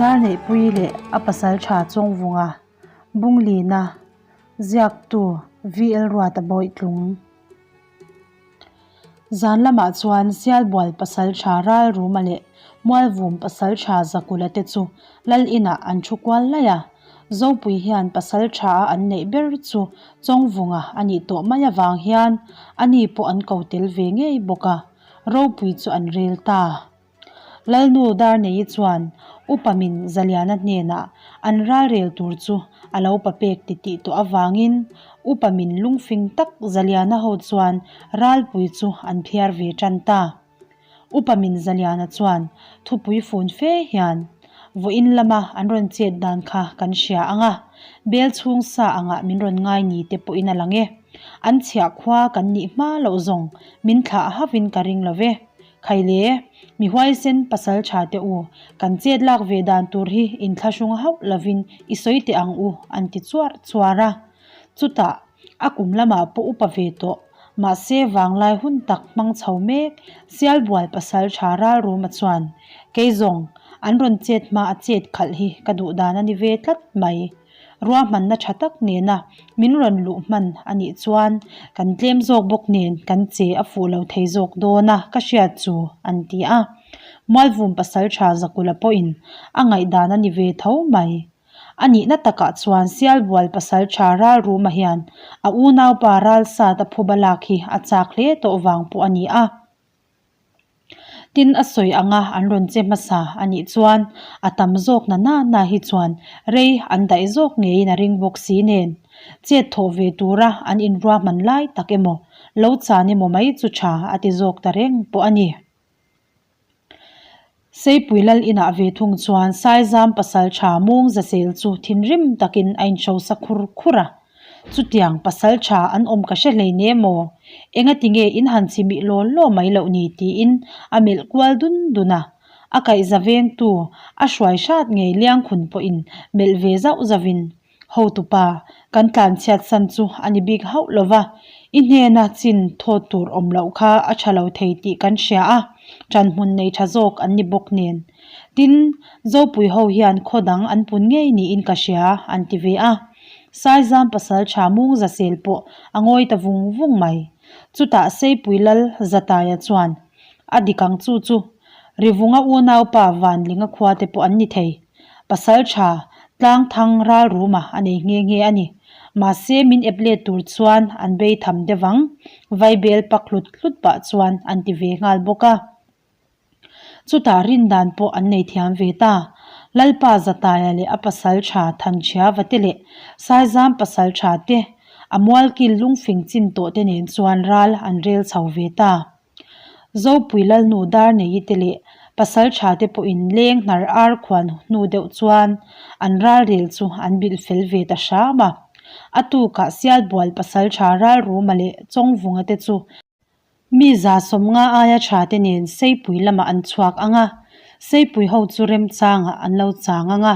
Darneihpuii leh a pasaltha Chawngvunga, Bunglina, ziaktu VL Ruata Bawitlung. Zan lamah chuan Sialbual pasaltha Ralruma leh Mualvum pasaltha Zakula te chu Lal inah an thu kual laih a. Zopui hian pasaltha a an neih ber chu Chawngvunga a nih tawh mai avang hian ani pawh an ko tel ve ngei bawk a, ropui chu an rel ta. Lalnu Darneii chuan Upa min Zaliana hnenah an ralrel tur chu a lo pa pek ti tih tawh avangin Upa min lungfing tak Zaliana ho chuan ralpui chu an phiar ve tan ta. Upa min Zaliana chuan thupui fun fe hian vawiin lama an rawn chet dan kha kan hria ang a, bel chhung sa angah min rawn ngai ni te pawhin a lang e. An chhiah khua kan nih hma loh zawng min thlah havin ka ring lo ve. Khaile, mi huaisen pasal tha teh u, kan chet lak ve dan tur hi inthlahrung hauh lovin i sawi teh ang u, an ti chuar chuar a. Chutah, a kum lamah pawh upa ve tawh, mahse vanglai hun tak hmang chho mek, Sialbual pasal tha Ralruma chuan, Kei zawng, an rawn chet hma a chet khalh hi ka duh dan a ni ve tlat mai. Ruahmanna tha tak nena min rawn luh hman a nih chuan kan tlem zawk bawk nen kan che a fuh lo thei zawk dawn a ka hriat chu an ti a. Mualvum pasal tha Zakula pawhin a ngaihdan a ni ve tho mai. A nihna takah chuan Sialbual pasal tha Ralruma hian a unaupa Ralsat a phuba lak hi a chak hle tawh vang pawh a ni a. Tin a sawi anga an rawn che hmasa a nih chuan a tam zawk na na na hi chuan rei an daih zawk ngeiin a ring bawk si nen chet thawh ve tura an inruahman lai tak emaw lo chan emaw mai chu tha a ti zawk ta reng pawh a ni. Seipui lal inah ve thung chuan Saizam pasal tha mung zasel chu thinrim takin a inhrosa khur khur a. Chutiang pasal tha an awm ka hre hlei ne maw? Engati nge in han chimih law law mai loh ni tiin a melh kual dun dun a. A kaihza vengtu a hruai hrat ngei Liangkhun pawhin melh ve zauh zauhin Hotupa, kan tlanchhiat san chu a ni bik hauh lo va, i hnena chin thawt tur awm loh kha a tha lo thei tih kan hria a, ṭanhmun nei tha zawk an ni bawk nen. Tin, Zopui ho hian khaw dang an pun ngei niin ka hria, an ti ve a. Saizam pasal tha mung zasel pawh a ngawi ta vung vung mai. Chutah Seipui Lal Zataia chuan, A dik ang chu chu, Rivunga unaupa Vanlinga khua te pawh an ni thei. Pasal tha tlang thang ral ruma a nei nghe nghe a ni. Mahse min ep let tur chuan an bei tham deuh ang, Vaibel pak hlut hlut pah chuan an ti ve nghal bawk a. Chutah rin dan pawh an nei thiam ve ta. Lalpa Zataia leh a pasal tha Thanchhia vate leh Saizam pasal tha te, a mualkil lungfing chin tawh te nen chuan ral an rel chho ve ta. Zopui Lalnu Darneii te leh pasal tha te pawhin leng hnar ar khuan hnu deuh chuan an ralrel chu an bilh fel ve ta hram a. A tukah Sialbual pasal tha Ralruma leh Chawngvunga te chu Mi 150 aia tha te nen Seipui lamah an chhuak ang a, Seipui ho chu remchangah an lo chang ang a.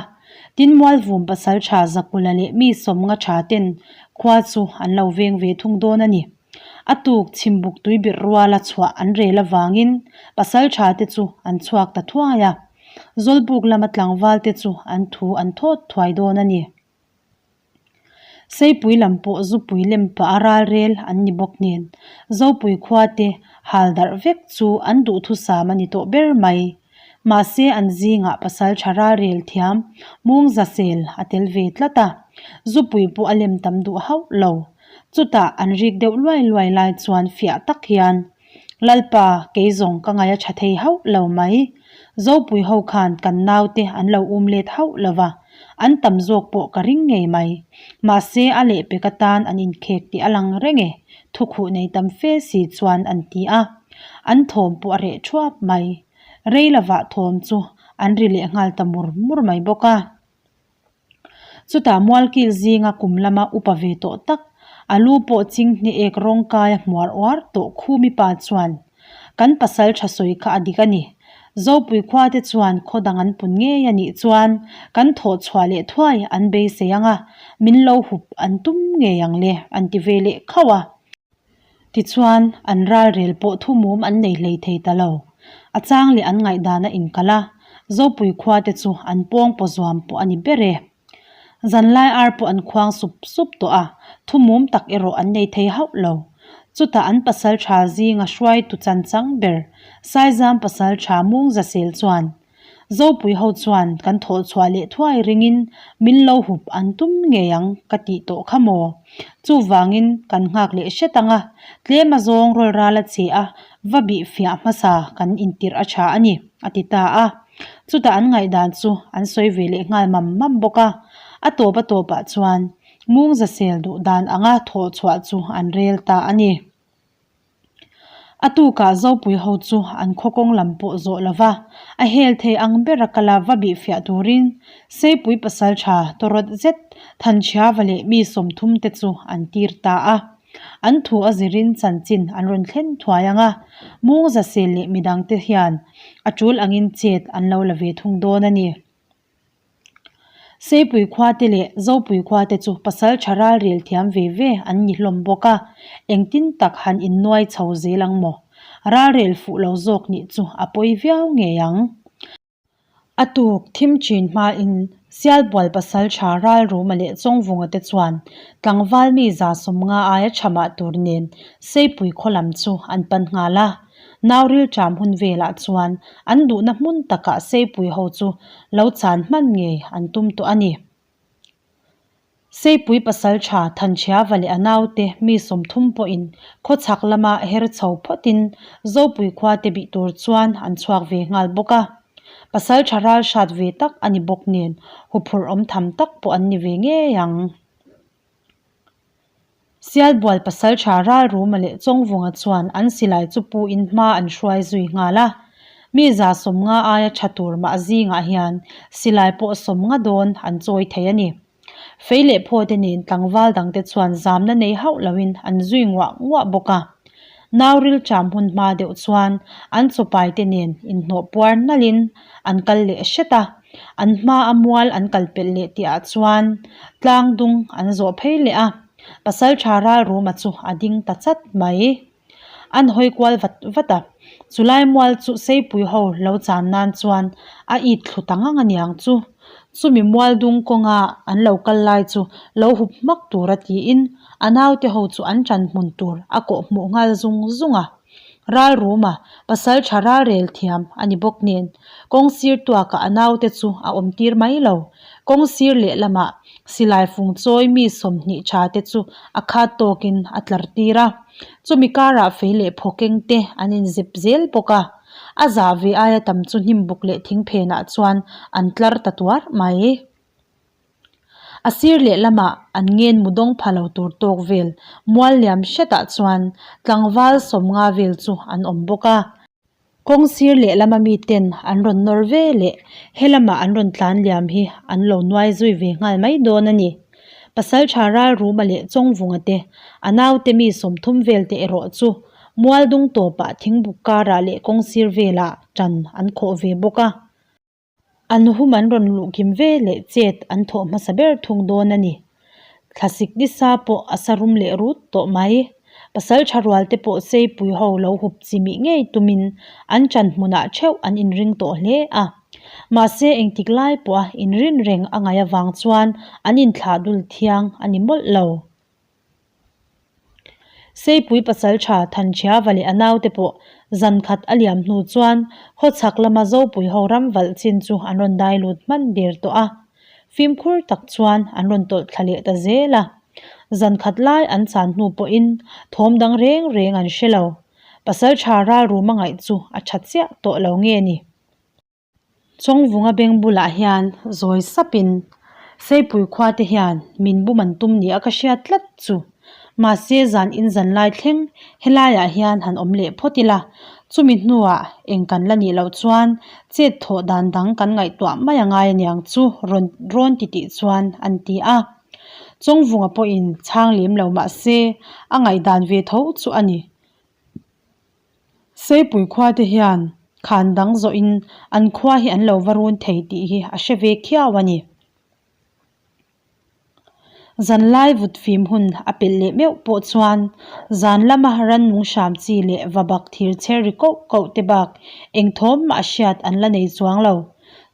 Tin Mualvum pasal tha Zakula leh mi 50 tha ten khua chu an lo veng ve thung dawn a ni. A tuk chhimbuk tuibirh ruala chhuah an rel avangin pasal tha te chu an chhuak ta thuai a. Zawlbuk lama tlangval te chu an thu an thawt thuai dawn a ni. Seipui lam pawh zupui lem pah a ral rel an ni bawk nen, Zopui khua te hal darh vek chu an duhthusam a ni tawh ber mai. Mahse an zingah pasal tha ral rel thiam Mungzasel a tel ve tlat a, zupui pawh a lem tam duh hauh lo. Chutah an rik deuh luai luai lai chuan fiah tak hian, Lalpa, kei zawng ka ngaih a tha thei hauh lo mai. Zopui ho khan kan naute an lo um let hauh lo va, an tam zawk pawh ka ring ngei mai. Mahse a lehpek atan an inkhek tih a lang reng e, thukhuh nei tam fe si chuan an ti a. An thawm pawh a reh thuap mai. Rei lovah thawm chu an ri leh nghal ta mur mur mai bawk a. Chutah Mualkil zinga kum lama upa ve tawh tak, a lu pawh ching hne ek rawng kaia hmuar uar tawh Khumi pa chuan, Kan pasal tha sawi kha a dik a ni. Zopui khua te chuan khaw dang an pun ngei a nih chuan kan thawh chhuah leh thuai an beisei ang a, min lo hup an tum ngei ang le, an ti ve leh khauh a. Tichuan, an ralrel pawh thumum an nei hlei thei ta lo. A chang leh an ngaihdan a inkalh a, Zopui khua te chu an pawng paw zuam pawh a ni ber e. Zanlai ar pawh an khuang sup sup tawh a, thumum tak erawh an nei thei hauh lo. Chutah an pasaltha zinga hruaitu chanchang ber Saizam pasaltha Mungzasel chuan, Zopui ho chuan kan thawh chhuah leh thuai ringin min lo hup an tum ngei ang ka tih tawh kha maw? Chuvangin kan nghak leh hret ang a, tlem a zawng rawl ral a che a, va bih fiah hmasa kan intirh a tha a ni, a ti ta a. Chutah an ngaihdan chu an sawi ve leh nghal mam mam bawk a, a tawp a tawpah chuan Mungzasel duh dan anga thawh chhuah chu an rel ta a ni. A tukah Zopui ho chu an khaw kawng lam pawh zawh lo va, a hel thei ang bera kala va bih fiah turin Seipui pasaltha tawrawt zet Thanchhiava leh mi 30 te chu an tir ta a. An thu a zirin chanchin an rawn thlen thuai ang a, Mungzasel leh midangte hian a tul angin chet an lo la ve thung dawn a ni. Seipui khua te leh Zopui khua te chu pasal tha ral rel thiam ve ve an ni hlawm bawk a, engtin tak han innuai chho zel ang maw? Ral rel fuh lo zawk nih chu a pawi viau ngei ang. A tuk thim chin hmain Sialbual pasal tha Ralruma leh Chawngvunga te chuan tlangval mi 150 aia tha mah tur nen Seipui khaw lam chu an pan nghal a. Nauril ṭam hun velah chuan an duhna hmun takah Seipui ho chu lo chan hman ngei an tum tawh a ni. Seipui pasalṭha Thanchhiava leh a naute mi 30 pawhin khawchhak lama her chho phawtin Zopui khua te bih tur chuan an chhuak ve nghal bawk a. Pasalṭha ral hrat ve tak a ni bawk nen huphurh awm tham tak pawh an ni ve ngei ang. Sialbual pasalṭha Ralruma leh Chawngvunga chuan an silai chu puin hma an hruai zui nghal a. Mi 150 aia ṭha tur mah zingah hian silai pawh 50 dawn an chawi thei a ni. Fei leh phawte nen tlangval dangte chuan zamna nei hauh loin an zui nguah nguah bawk a. Nauril ṭam hun hma deuh chuan an chawpaite nen inhnawh puar nalhin an kal leh hret a. An hma a mual an kal pelh leh tihah chuan tlang dung an zawh phei leh a, pasaltha Ralruma chu a ding ta chat mai. An hawi kual vat vat a, chulai mual chu Seipui ho lo chan nan chuan a it thlu ta ngang aniang chu. Chumi mual dung kawnga an lo kal lai chu lo hup hmak tura tiin a naute ho chu an ṭan hmun tur a kawh hmuh nghal zung zung a. Ralruma, pasal tha ralrel thiam a ni bawk nen, kawng sir tuakah a naute chu a awm tir mai lo. Kawng sir lehlamah silai fung chawi mi 20 tha te chu a khat tawkin a tlar tir a. Chumi karah fei leh phawkeng te an inzep zel bawk a. A zah ve aia tam chu hnimbuk leh thingphenah chuan an tlar ta tuar mai. A sir lehlamah an ngen mu dawng pha lo tur tawk vel mual liam hretah chuan tlangval 50 vel chu an awm bawk a. Kawng sir lehlama miten an rawn nawr ve leh helamah an rawn tlan liam hi an lo nuai zui ve nghal mai dawn a ni. Pasaltha Ralruma leh Chawngvunga te, a naute mi 30 vel te erawh chu mual dung tawpah thingbuk karah leh kawng sir velah tan an khawh ve bawk a. An hum an rawn luh kim ve leh chet an thawh hmasa ber thung dawn a ni. Thlasik nisa pawh a sa rum leh rut tawh mai. Pasal tha rual te pawh Seipui ho lo hup chimih ngei tumin an ṭan hmunah ṭheuh an inring tawh hle a. Mahse engtik lai pawha inrin reng a ngaih avang chuan an inthlah dul thiang a ni mawlh lo. Seipui pasaltha Thanchhiava leh a naute pawh zan khat a liam hnu chuan khawchhak lama Zopui ho ram valh chin chu an rawn dai lut hman der tawh a. Fimkhur tak chuan an rawn tawlh thla leh ta zel a. Zan khat lai an chan hnu pawhin thawm dang reng reng an hre lo. Pasaltha ralruma ngaih chu a tha chiah tawh lo nge ni? Chawngvunga beng bulah hian zawi sapin Seipui khua te hian min bum an tum nia ka hriat tlat chu. Mahse zan in zan lai thleng helaiah hian han awm leh phawt ila, chumi hnuah eng kan la nih loh chuan chet thawh dan dang kan ngaihtuah mai a ngai aniang chu rawn rawn ti tih chuan an ti a. Chawngvunga pawhin chhang lem lo mahse a ngaihdan ve tho chu a ni. Seipui khua te hian khan dang zawhin an khua hi an lo va run thei tih hi a hre ve khiau a ni. Zanlai vut fim hun a pelh leh meuh pawh chuan zan lama rannung hram chi leh va bak thir chher ri koh koh te bak eng thawm mah hriat an la nei chuang lo.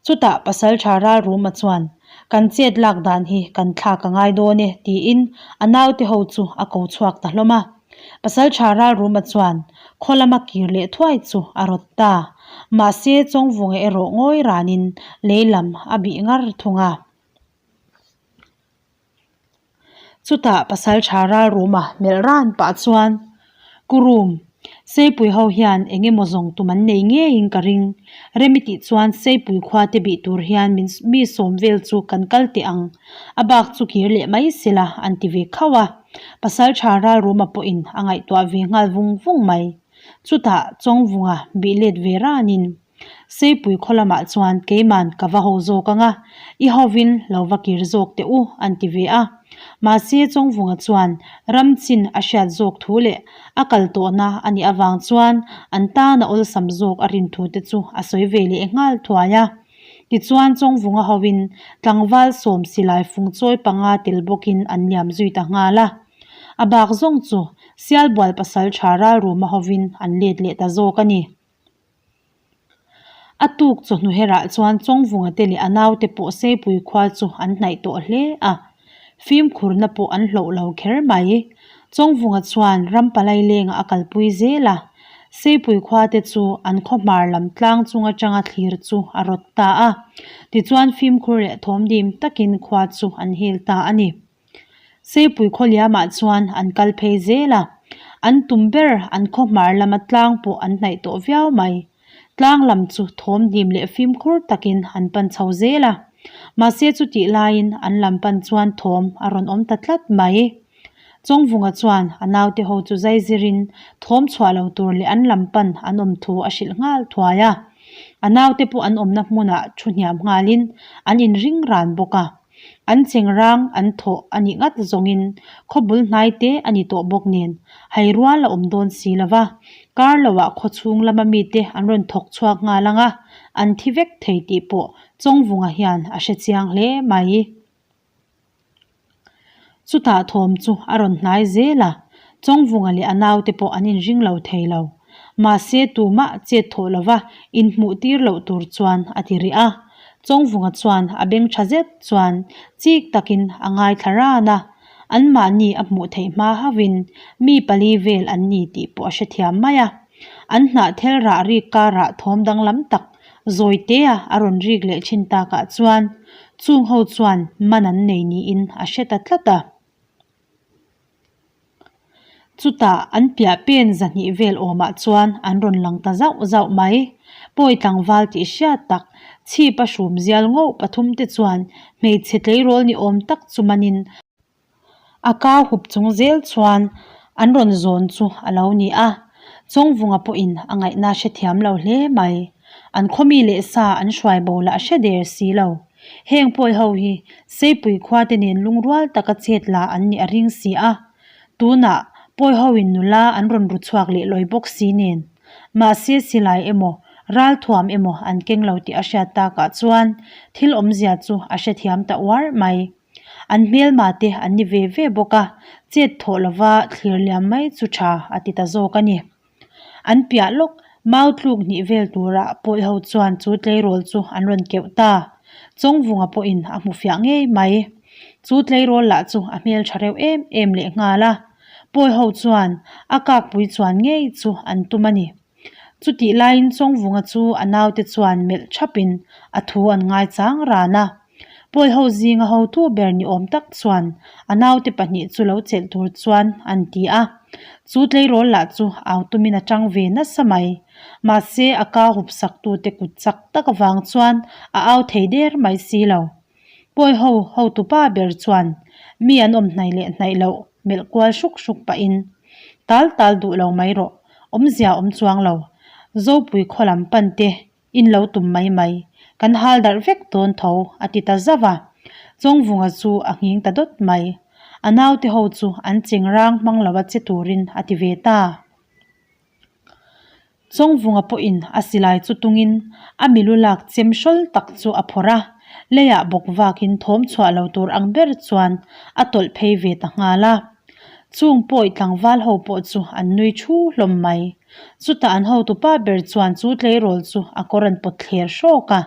Chutah Pasalṭha Ralruma chuan, Kan chet lak dan hi kan thlak a ngai dawn e, tiin a naute ho chu a ko chhuak ta hlawm a. Pasalṭha Ralruma chuan khaw lama kir leh thuai chu a rawt ta. Mahse, Chawngvunga erawh ngawi ranin lei lam a bih ngar thung a. Chutah Pasalṭha Ralruma melh ran pah chuan, Ku Rum, Seipui ho hian eng emaw zawng tum an nei ngeiin ka ring. Remi tih chuan Seipui khua te bih tur hian min mi sawm vel chu kan kal teh ang. A bak chu kir leh mai sela an ti ve khauh a. Pasalṭha Ralruma pawhin a ngaihtuah ve nghal vung vung mai. Chutah Chawngvunga bih let ve ranin. Seipui khaw lamah chuan keiman ka va ho zawk ang a, i hovin lo va kir zawk teh u, an ti ve a. Mahse Chawngvunga chuan ram chin a hriat zawk thu leh a kal tawhna a nih avang chuan an tan a awlsam zawk a rin thu te chu a sawi ve leh nghal thuai a. Tichuan Chawngvunga hovin tlangval sawm silai fung chawi panga tel bawkin an liam zui ta nghal a. A bak zawng chu Sialbual pasaltha Ralruma hovin an let leh ta zawk a ni. A tuk chawhnu herah chuan Chawngvunga te leh a naute pawh Seipui khua chu an hnaih tawh hle a, fimkhurna pawh an hloh lo kher mai. Chawngvunga chuan ram palai lengah a kalpui zel a, Seipui khua te chu an khaw hmar lam tlang chung atanga thlir chu a rawt ta a, tichuan fimkhur leh thawmdim takin khua chu an hel ta a ni. Seipui khawliamah chuan an kal phei zel a, an tum ber an khaw hmar lama tlang pawh an hnaih tawh viau mai. Tlang lam chu thawm hnim leh fimkhur takin an pan chho zel a, mahse chutih laiin an lam pan chuan thawm a rawn awm ta tlat mai. Chawngvunga chuan a naute ho chu zai zirin thawm chhuah lo tur leh an lam pan an awm thu a hrilh nghal thuai a, a naute pawh an awmna hmunah thu hniam nghalin an inring ran bawk a. An chengrang an thawh a nih ngat zawngin khaw bul hnai te a ni tawh bawk nen hai rual a awm dawn si lo va, kar loah khaw chhung lama mite an rawn thawk chhuak nghal ang a, an thi vek thei tih pawh Chawngvunga hian a hre chiang hle mai. Chutah thawm chu a rawn hnai zel a, Chawngvunga leh a naute pawh an inring lo thei lo. Mahse tumah chet thawh lova inhmuh tir loh tur chuan a ti rih a. Chawngvunga chuan a beng tha zet chuan chik takin a ngaithla ran a, anmahni a hmuh theih hma hauhin mi pali vel an ni tih pawh a hrethiam mai a. An hnahthel rah rik karah thawm danglam tak zawi tea a rawn rik leh thin takah chuan chung ho chuan man an nei niin a hre ta tlat a. Chutah an piah pen zahnih vel awmah chuan an rawn lang ta zauh zauh mai. Pawi tlangval tih hriat tak, chhipa hrum zial ngauh pathum te chuan hmeichhe tleirawl ni awm tak chu manin a kau hup chung zel chuan an rawn zawn chu a lo ni a. Chawngvunga pawhin a ngaihna hrethiam lo hle mai. An khawmi leh sa an hruai bo lah hre der si lo. Heng pawi ho hi Seipui khua te nen lungrual taka chet la an nih a ring si a, tunah pawi ho in nula an rawn ru chhuak leh lawi bawk si nen. Mahse silai emaw, ralthuam emaw an keng lo tih a hriat takah chuan thil awmzia chu a hrethiam ta uar mai. An hmelma te an ni ve ve bawk a, chet thawh lova thlir liam mai chu tha a ti ta zawk a ni. An piah lawk, mau tluk hnih vel turah pawi ho chuan chu tleirawl chu an rawn keuh ta. Chawngvunga pawhin a hmu fiah ngei mai. Chu tleirawl lah chu a hmel tha reuh em em leh nghal a. Pawi ho chuan a kakpui chuan ngei chu an tum a ni. Chutih laiin Chawngvunga chu a naute chuan melh thapin a thu an ngaichang ran a. Pawi ho zinga hotu ber ni awm tak chuan a naute pahnih chu lo chelh tur chuan an ti a. Chu tleirawl lah chu au tumin a tang ve nasa mai. Mahse a kau hup sak tute kut chak tak avang chuan a au thei der mai si lo. Pawi ho hotupa ber chuan mi an awm hnaih leh hnaih loh melh kual hruk hruk pahin, Tal tal duh lo mai rawh, awmzia awm chuang lo. Zopui khaw lam pan te In lo tum mai mai, kan hal darh vek dawn tho, a ti ta zauh a. Chawngvunga chu a nghing ta dawt mai. A naute ho chu an cheng rang hmang lo a che turin a ti ve ta. Chawngvunga pawhin a silai chu tungin a milu lak chem hrawl tak chu a phawrh a, leiah bawk vakin thawm chhuah lo tur ang ber chuan a tawlh phei ve ta nghal a. Chung pawi tlangval ho pawh chu an nui thu hlawm mai. Chutah an hotupa ber chuan chu tleirawl chu a kawr an pawt thler hrawk a.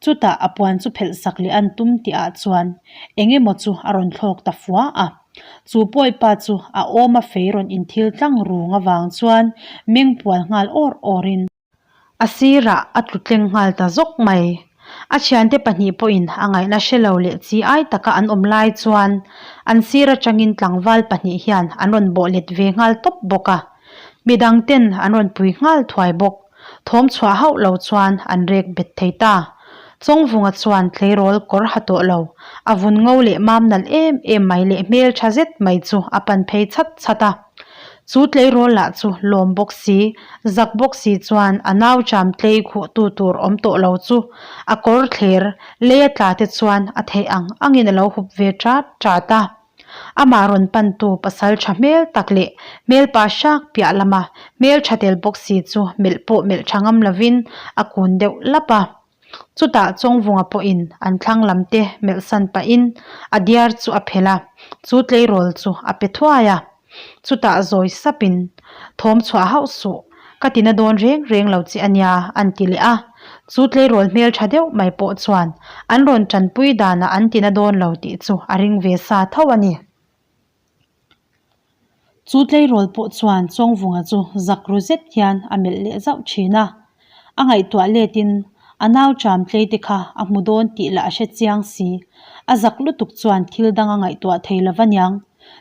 Chutah a puan chu phelh sak leh an tum tih ah chuan eng emaw chu a rawn thlawk ta fua a. Chu pawipa chu a awm a fei rawn inthil tlang rung avang chuan meng pual nghal awr awr in. A sirah a tlu tleng nghal ta zawk mai. A thiante pahnih pawhin a ngaihna hre lo leh chi ai taka an awm lai chuan an sir atangin tlangval pahnih hian an rawn bawh let ve nghal tawp bawk a. Midang ten an rawn pui nghal thuai bawk. Thawm chhuah hauh lo chuan an rek bet thei ta. Chawngvunga chuan tleirawl kawr ha tawh lo, a vun ngo leh mam nalh em em mai leh hmel tha zet mai chu a pan phei chhat chhat a. Chu tleirawl lah chu lawm bawk si, zak bawk si chuan a nau cham tlei khuh tu tur awm tawh lo chu a kawr thler lei a tla te chuan a theih ang angin a lo hup ve ṭat ṭat a. Amah rawn pantu pasal ṭha hmel tak leh hmelpa hrak piah lama hmel ṭha tel bawk si chu melh pawh melh ṭha ngam lovin a kun deuh lap a. Chutah Chawngvunga pawhin an thlang lam te melh san pahin a diar chu a phelh a, chu tleirawl chu a pe thuai a. Chutah zawi sapin, Thawm chhuah hauh suh, ka tina dawn reng reng lo che ania, an ti leh a. Chu tleirawl hmel tha deuh mai pawh chuan an rawn tanpui danah an tina dawn lo tih chu a ring ve sa tho a ni. Chu tleirawl pawh chuan Chawngvunga chu zak ru zet hian a melh leh zauh thin a. A ngaihtuah letin a nau cham tlei te kha a hmu dawn tih lah a hre chiang si. A zak lutuk chuan thil dang a ngaihtuah thei lo va niang.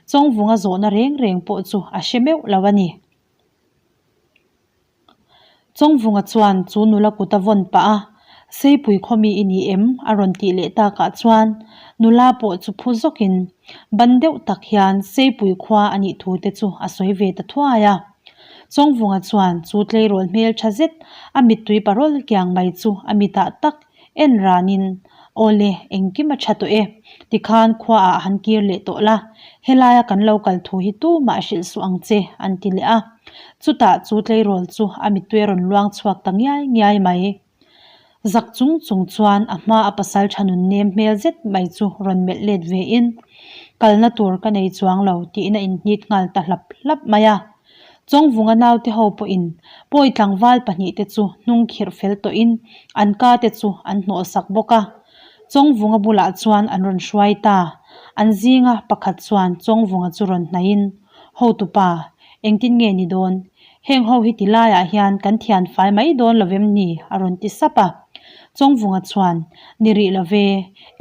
Chawngvunga zawhna reng reng pawh chu a hre meuh lo a ni. Chawngvunga chuan chu nula kut a vawn pah a, Seipui khawmi i ni em? a rawn tih leh takah chuan nula pawh chu phu zawkin ban deuh tak hian Seipui khua a nih thu te chu a sawi ve ta thuai a. Chawngvunga chuan chu tleirawl hmel tha zet a mittui parawl kiang mai chu a mitah tak En ranin, Awle, engkim a tha tawh e. Tikhan khuaah han kir leh tawh la, helaia kan lo kal thu hi tumah hrilh suh ang che, an ti leh a. Chutah chu tleirawl chu a mittui a rawn luang chhuak ta ngiai ngiai mai. Zak chung chung chuan a hma a pasal tha nun nem hmel zet mai chu rawn melh let ve in, Kalna tur ka nei chuang lo, tiin a inhnit nghal ta hlap hlap mai a. Chawngvunga naute ho pawhin pawi tlangval pahnihte chu hnung khirh fel tawhin an ka te chu an hnawhsak bawk a. Chawngvunga bulah chuan an rawn hruai ta. An zinga pakhat chuan Chawngvunga chu rawn hnaihin, Hotupa, engtin nge ni dawn? Heng ho hi ti laiah hian kan thian fai mai dawn lo vem ni? a rawn ti sap a. Chawngvunga chuan, Ni rih lo ve,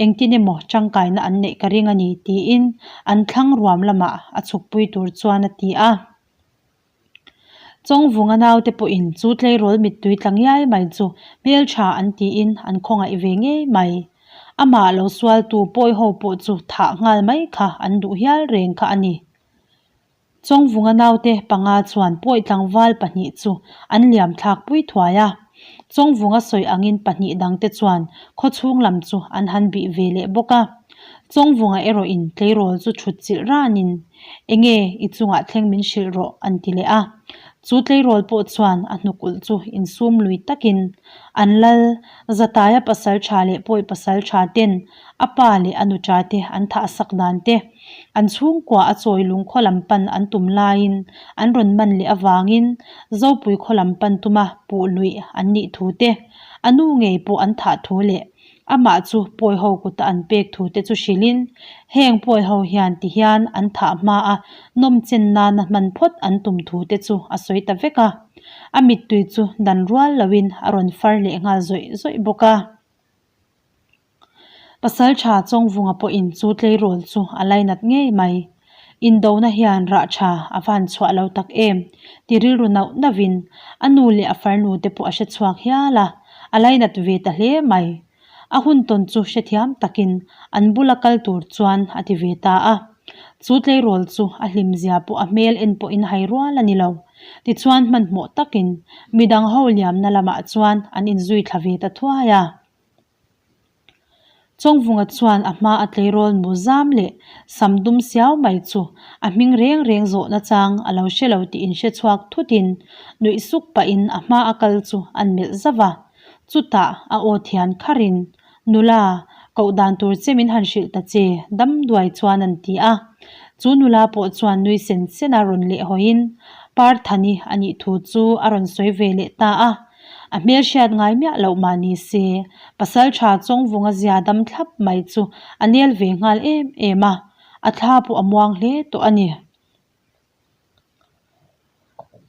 engtin emaw tangkaina an neih ka ring a ni, tiin an thlang ruam lamah a chhukpui tur chuan a ti a. Chawngvunga naute pawhin chu tleirawl mittui tla ngiai mai chu hmeltha an tiin an khawngaih ve ngei mai. Amah lo sualtu pawi ho pawh chu thah nghal mai kha an duh hial reng kha a ni. Chawngvunga naute panga chuan pawi tlangval pahnih chu an liam thlak pui thuai a. Chawngvunga sawi angin pahnih dangte chuan khawchhung lam chu an han bih ve leh bawk a. Chawngvunga erawhin tleirawl chu thut chilh ranin, Enge i chungah thleng min hrilh rawh an ti leh a. Chu tleirawl pawh chuan a hnuk ulh chu insum lui takin an lal Zataia pasal tha leh pawi pasal tha ten a pa leh a nuṭa te an thah sak dan te, an chhungkua a chawi lung khaw lam pan an tum laiin an rawn man leh avangin Zopui khaw lam pan tuma puh luih an nih thu te, a nu ngei pawh an thah thu leh amah chu pawi ho kuta an pek thu te chu hrilhin heng pawi ho hian ti hian an thah hma a nawm chen nana hman phawt an tum thu te chu a sawi ta vek a, a mittui chu dan rual loin a rawn far leh nghal zawih zawih bawk a. Pasal tha Chawngvunga pawhin chu tleirawl chu a lainat ngei mai. Indona hian rah tha a van chhuah lo tak em? Ti rilru nauh nauhin a nu leh a farnu te pawh a hre chhuak hial a, a lainat ve ta hle mai. A hun tawn chu hrethiam takin an bula kal tur chuan a ti ve ta a. Chu tleirawl chu a hlimzia pawh a hmel en pawhin hai rual a ni lo. Tichuan hmanhmawh takin midang ho liamna lamah chuan an inzui thla ve ta thuai a. Chawngvunga chuan a hma a tleirawl mu zam leh sam dum siau mai chu a hming reng reng zawhna chang a lo hre lo tih inhre chhuak thutin nuih suk pahin a hma a kal chu an melh zauh a. Chutah a aw thian kharin, Nula, koh dan tur che min han hrilh ta che, dam duai chuan an ti a. Chu nula pawh chuan nui sen sen a rawn leh hawiin Parthani a nih thu chu a rawn sawi ve leh ta a. A hmelhriat ngai miah loh mah ni se, pasalṭha Chawngvunga zia dam thlap mai chu a nel ve nghal em em a, a thla pawh a muang hle tawh a ni.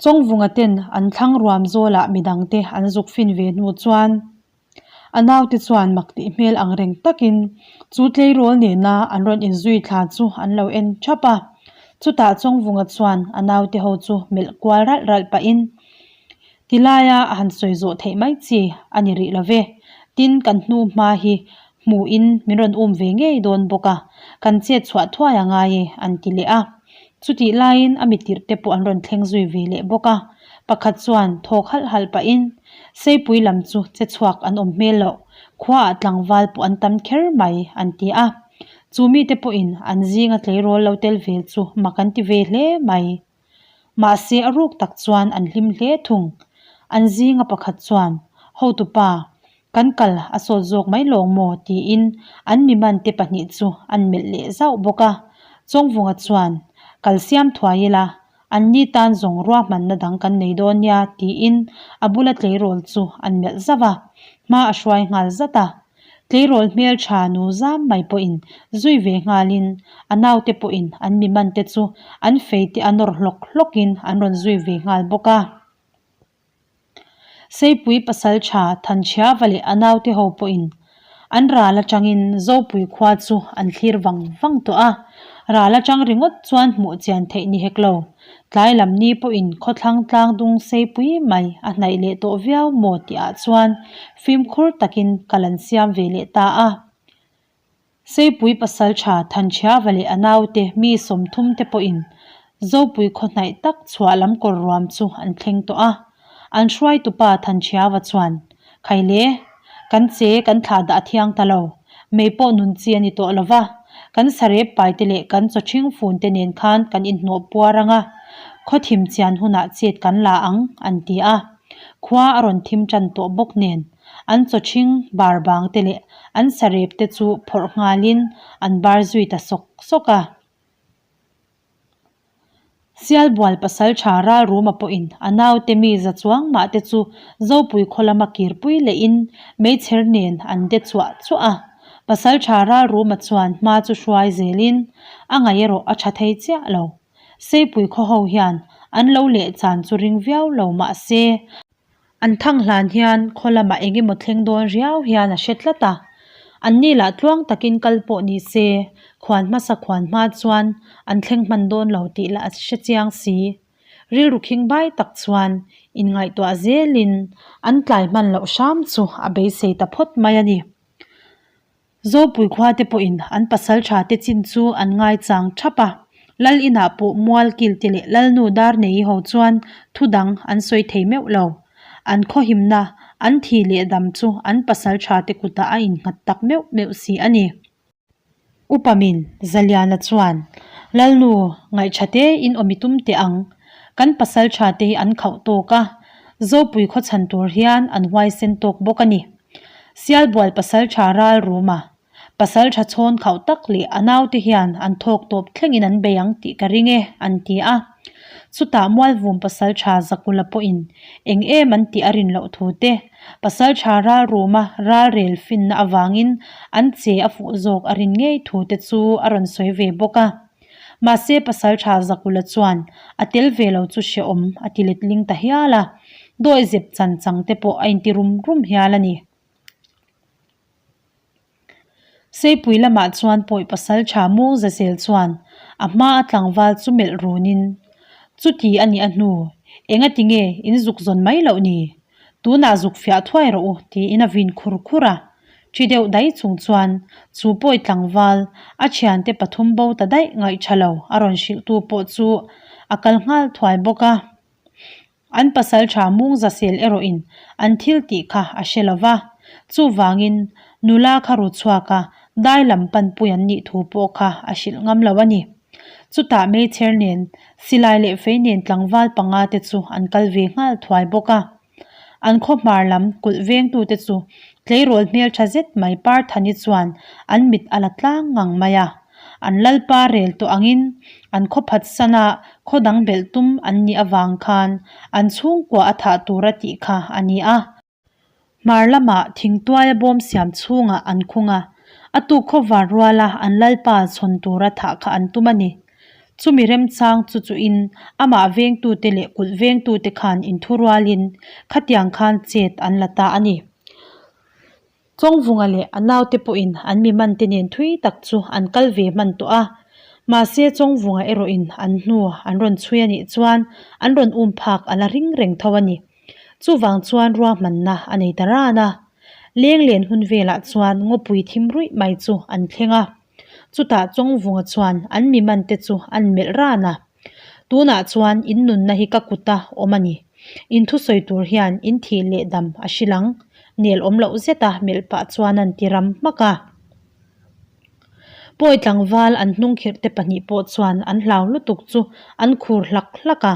Chawngvunga ten an thlang ruam zawlah midangte an zuk fin ve hnu chuan a naute chuan mak tih hmel ang reng takin chu tleirawl nena an rawn inzui thla chu an lo en thap a. Chutah Chawngvunga chuan a naute ho chu melh kual ralh ralh pahin Tilaia a han sawi zawh theih mai chi a ni rih lo ve. Tin, kan hnu hma hi hmuhin min rawn um ve ngei dawn bawk a, kan chet chhuah thuai a ngai e, an ti leh a. Chutih laiin a mitirh te pawh an rawn thleng zui ve leh bawk a. Pakhat chuan thawk halh halh pahin, Seipui lam chu che chhuak an awm hmel loh, khuaah tlangval pawh an tam kher mai, an ti a. Chu mite pawhin an zinga tleirawl lo tel ve chu mak an ti ve hle mai. Mahse a ruk tak chuan an hlim hle thung. An zinga pakhat chuan, Hotupa, kan kal a sawt zawk mai lawng maw? tiin an mimante pahnih chu an melh leh zauh bawk a. Chawngvunga chuan, Kal siam thuai ila, anni tan zawng ruahmanna dang kan nei dawn nia, tiin a bula tleirawl chu an melh zauh a, hma a hruai nghal zat a. Tleirawl hmeltha nu zam mai pawhin zui ve nghalin a naute pawhin an mi mante chu an feite a nawr hlawk hlawkin an rawn zui ve nghal bawk a. Seipui pasaltha Thanchhiava leh a naute ho pawhin an ral atangin Zopui khua chu an thlir vang vang tawh a, ral atang ringawt chuan hmuh chian theih ni hek lo. Tlai lam ni pawhin khawthlang tlang dung seipui mai a hnaih leh tawh viau maw tih ah chuan fimkhur takin kal an siam ve leh ta a. Seipui pasaltha Thanchhiava leh a naute mi 30 te pawhin Zopui khaw hnaih tak chhuah lam kawr ruam chu an thleng tawh a. An hruaitupa Thanchhiava chuan, Khaile, kan che kan thlah dah a thiang ta lo. Mei pawh nun chi a ni tawh lo va, kan sarep paite leh kan chaw ṭhing fun te nen khan kan inhnawh puar ang a, khaw thim chian hunah chet kan la ang, an ti a. Khua a rawn thim ṭan tawh bawk nen, an chaw ṭhing bar bang te leh an sarep te chu phawrh nghalin an bar zui ta sawk sawk a. Sialbual pasaltha Ralruma pawhin a naute mi za chuang mah te chu Zopui khaw lama kirpui lehin meichher nen an de chuah chuah a. Pasaltha Ralruma chuan hma chu hruai zelin a ngaih erawh a tha thei chiah lo. Seipui khaw ho hian an lo leh chan chu ring viau lo mah se, An thang hlan hian khaw lamah eng emaw thleng dawn riau hian a hre tlat a. Anni lah tluang takin kal pawh ni se, khuan hmasa khuan hma chuan an thleng hman dawn lo tih lah a hre chiang si. Rilru khing bai tak chuan inngaihtuah zelin an tlai hman loh hram chu a beisei ta phawt mai a ni. Zopui khuate pawhin an pasal tha te chin chu an ngaichang thap a, Lal inah pawh mual kil te leh Lalnu dar nei ho chuan thu dang an sawi thei meuh lo. An khawhimna, an thi leh dam chu an pasal tha te kutah a innghat tak meuh meuh si a ni. Upa min, Zaliana chuan, Lalnu, ngaihṭha te in awm i tum teh ang. Kan pasal tha te hi an khauh tawk a, Zopui khaw chhan tur hian an huaisen tawk bawk a ni. Sialbual pasaltha ral ruma pasaltha chhawn khauh tak leh a naute hian an thawk tawp thlengin an bei ang tih ka ring e, an ti a. Chutah Mualvum pasaltha Zakula pawhin eng em an tih a rin loh thu te, pasaltha ral ruma ralrel finna avangin an che a fuh zawk a rin ngei thu te chu a rawn sawi ve bawk a. Mahse pasaltha Zakula chuan a tel ve lo chu hrehawm a ti letling ta hial a. Dawi zep chan chang te pawh a inti rum rum hial a ni. Seipui lamah chuan pawi pasal tha Mung Zazel chuan a hma a tlangval chu melh runin, Chuti a nih a hnu, enga tinge in zuk zawn mai loh ni? Tunah zuk fiah thuai rawh u tiin a vin khur khur a. Ṭhi deuh dai chung chuan chu pawi tlangval a thiante pathum bo ta daih ngaihṭha lo a rawn hrilhtu pawh chu a kal nghal thuai bawk a. An pasal tha mung zasel erawhin an thil tih kha a hre lo va, chuvangin nula kha ru chhuak a dai lam panpui an nih thu pawh kha a hrilh ngam lo a ni. Chutah meichher nen, silai leh fei nen tlangval panga te chu an kal ve nghal thuai bawk a. An khaw hmar lam kulh vengtute chu tleirawl hmeltha zet mai Parthani chuan an mit a la tlang ngang mai a. An lalpa rel tawh angin an khaw phatsan a khaw dang belh tum an nih avang khan an chhungkua a thah tur a tih kha a ni a. Hmar lamah thingtuaia bawm siam chhungah an khung a, a tuk khawvar ruala an lalpa chhawn tura thah kha an tum a ni. Chumi remchang chu chuin amah vengtute leh kulh vengtute khan inthurualin khatiang khan chet an la ta a ni. Chawngvunga leh a naute pawhin an mi mante nen thui tak chu an kal ve hman tawh a. Mahse Chawngvunga erawhin an hnu an rawn chhui a nih chuan an rawn um phak a la ring reng tho a ni. Chuvang chuan ruahmanna a nei ta ran a. Lenglen hun velah chuan ngawpui thim ruih mai chu an thleng a. Chutah Chawngvunga chuan an mi mante chu an melh ran a. Tunah chuan in nunna hi ka kuta awm a ni. In thusawi tur hian in thih leh dam a hrilh ang. Nel awm loh zeta melh pah chuan an ti ram hmak a. Pawi tlangval an hnungkhirh te pahnih pawh chuan an hlau lutuk chu an khur hlak hlak a.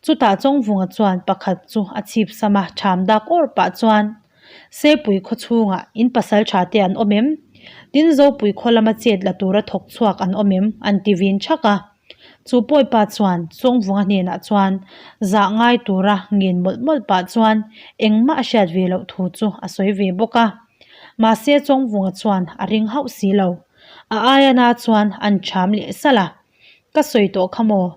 Chutah Chawngvunga chuan pakhat chu a chhip sam a ṭham dak awrh pah chuan, Sepui khaw chhungah in pasal ṭha te an awm em? Tin Zopui khaw lama chet la tura thawk chhuak an awm em? an ti vin ṭhak a. Chu Pawipa chuan Chawngvunga hnenah chuan zah ngai tura ngen mawlh mawlh pah chuan engmah a hriat ve loh thu chu a sawi ve bawk a. Mahse Chawngvunga chuan a ring hauh si lo. A aia na chuan an ṭham leh salh a. Ka sawi tawh kha maw?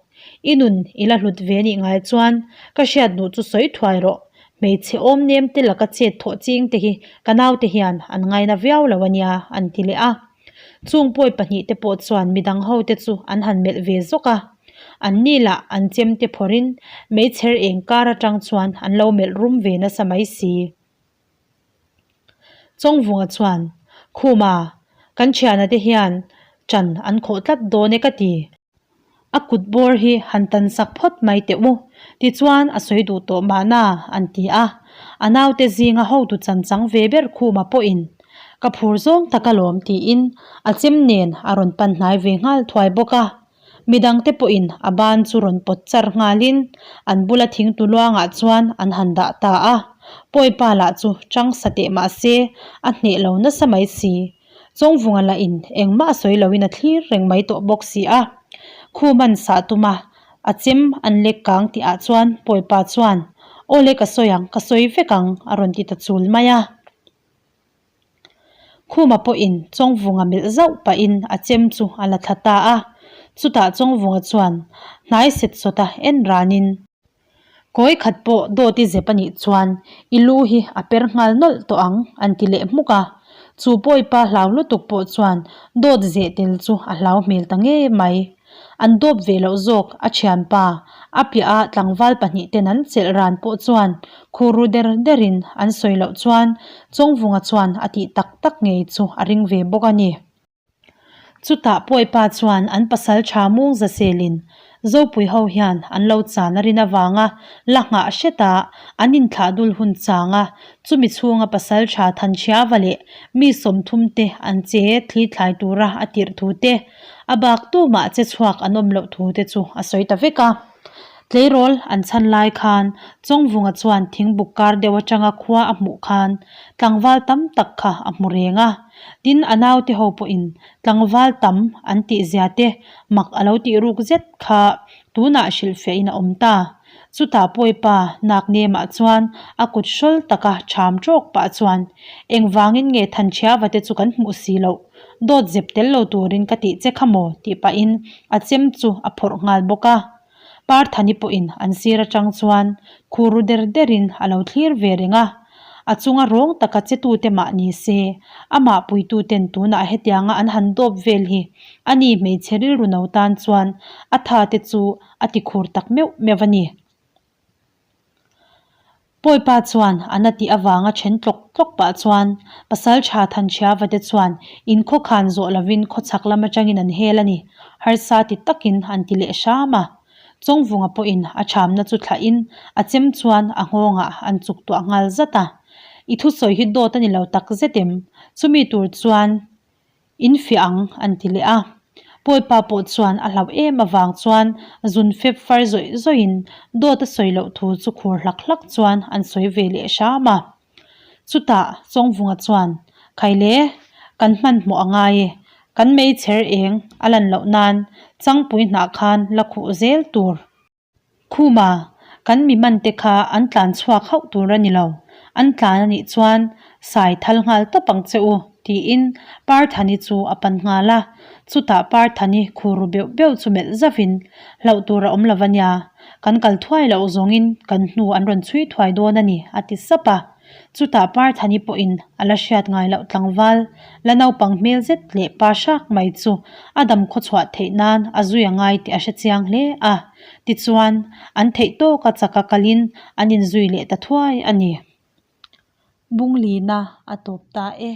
I nun i la hlut ve nih ngai chuan ka hriat duh chu sawi thuai rawh. Hmeichhe awm nem te laka chet thawh ching te hi ka naute hian an ngaina viau lo a nia an ti leh a. Chung pawi pahnih te pawh chuan midang ho te chu an han melh ve zawk a. An ni lah an chem te phawrhin meichher eng kar atang chuan an lo melh rum ve nasa mai si. Chawngvunga chuan, Khuma, kan thiana te hian ṭan an khawh tlat dawn e ka ti. A kut bawr hi han tan sak phawt mai teh u, tichuan a sawi duh tawh mahna, an ti a. A naute zinga hotu chan chang ve ber Khuma pawhin, Ka phur zawng tak alawm tiin a chem nen a rawn pan hnai ve nghal thuai bawk a. Midangte pawhin a ban chu rawn pawt char nghalin an bula thingtu luangah chuan an han dah ta a. Pawipa lah chu chang sa teh mah se a hneh lo nasa mai si. Chawngvunga lahin engmah a sawi loin a thlir reng mai tawh bawk si a. Khuman sah tuma a chem an lek kang tihah chuan Pawipa chuan, Aw le ka sawi ang, ka sawi vek ang a rawn ti ta chul mai a. Khuma pawhin Chawngvunga melh zauh pahin a chem chu a la thla ta a. Chutah Chawngvunga chuan hnai set sawta en ranin, Kawi khat pawh dawt i zep a nih chuan i lu hi a per nghal nawlh tawh ang an ti leh hmuk a. Chu pawipa hlau lutuk pawh chuan dawt zeh tel chu a hlau hmel ta ngei mai. An dawp ve loh zawk a thianpa, a piah a tlangval pahnih ten an chelh ran pawh chuan khur ru der derin an sawi loh chuan Chawngvunga chuan a tih tak tak ngei chu a ring ve bawk a ni. Chutah Pawipa chuan an pasal tha mung zaselin Zopui ho hian an lo chan a rin avanga la nghah hret a, an inthlah dul hun chang a, chumi chhunga pasal tha Thanchhiava leh mi 30 te an che thli thlai tura a tirh thu te, A bak tumah che chhuak an awm loh thu te chu a sawi ta vek a. Tleirawl an chhan lai khan Chawngvunga chuan thingbuk kar deuh atanga khua a hmuh khan tlangval tam tak kha a hmu reng a. Tin, a naute ho pawhin tlangval tam an tih zia te mak a lo tih ruk zet kha tunah hrilhfiahin a awm ta. Chutah Pawipa nak nemah chuan a kut hrawl taka ṭham ṭawk pah chuan, Engvangin nge Thanchhiava te chu kan hmuh si loh? Dawt zep tel lo turin ka tih che kha maw? tih pahin a chem chu a phawrh nghal bawk a. Parthani pawhin an sir atang chuan khur ru der derin a lo thlir ve reng a. A chunga rawng taka che tute mah ni se, amah puituten tunah hetianga an han dawp vel hi a ni hmeichhe rilru no tan chuan a tha te chu a ti khur tak meuh meuh a ni. Pawipa chuan a na tih avanga then tlawk tlawk pah chuan pasal tha Thanchhiava te chuan in khaw khan zawh lovin khaw chhak lam atangin an hel a ni, harsa ti takin an ti leh hram a. Chawngvunga pawhin a thamna chu thlahin a chem chuan a nghawngah an chuk tuah nghal zat a. I thusawi hi dawt a ni lo tak zet em? Chumi tur chuan In fiah ang, an ti leh a. Pawipa pawh chuan a hlauh em avang chuan zun fep far zawih zawihin dawt a sawi loh thu chu khur hlak hlak chuan an sawi ve leh hram a. Chutah Chawngvunga chuan, Khaile, kan hmanhmawh a ngai e, kan meichher eng a lan loh nan changpui hnah khan la khuh zel tur. Khuma, kan mi man te kha an tlan chhuak hauh tur a ni lo. An tlan a nih chuan sai thal nghal tawp ang che u, tiin Parthani chu a pan nghal a. Chutah Parthani khur ru beuh beuh chu melh zauhin, Hlauh tur a awm lo va nia, kan kal thuai loh zawngin kan hnu an rawn chhui thuai dawn a ni, a ti sap a. Chutah Parthani pawhin a la hriat ngai loh tlangval, la naupang hmel zet leh pa hrak mai chu a dam khawchhuah theih nan a zui a ngai tih a hre chiang hle a. Tichuan, an theih tawka chaka kalin an inzui leh ta thuai a ni. Bunglina a tawp ta e.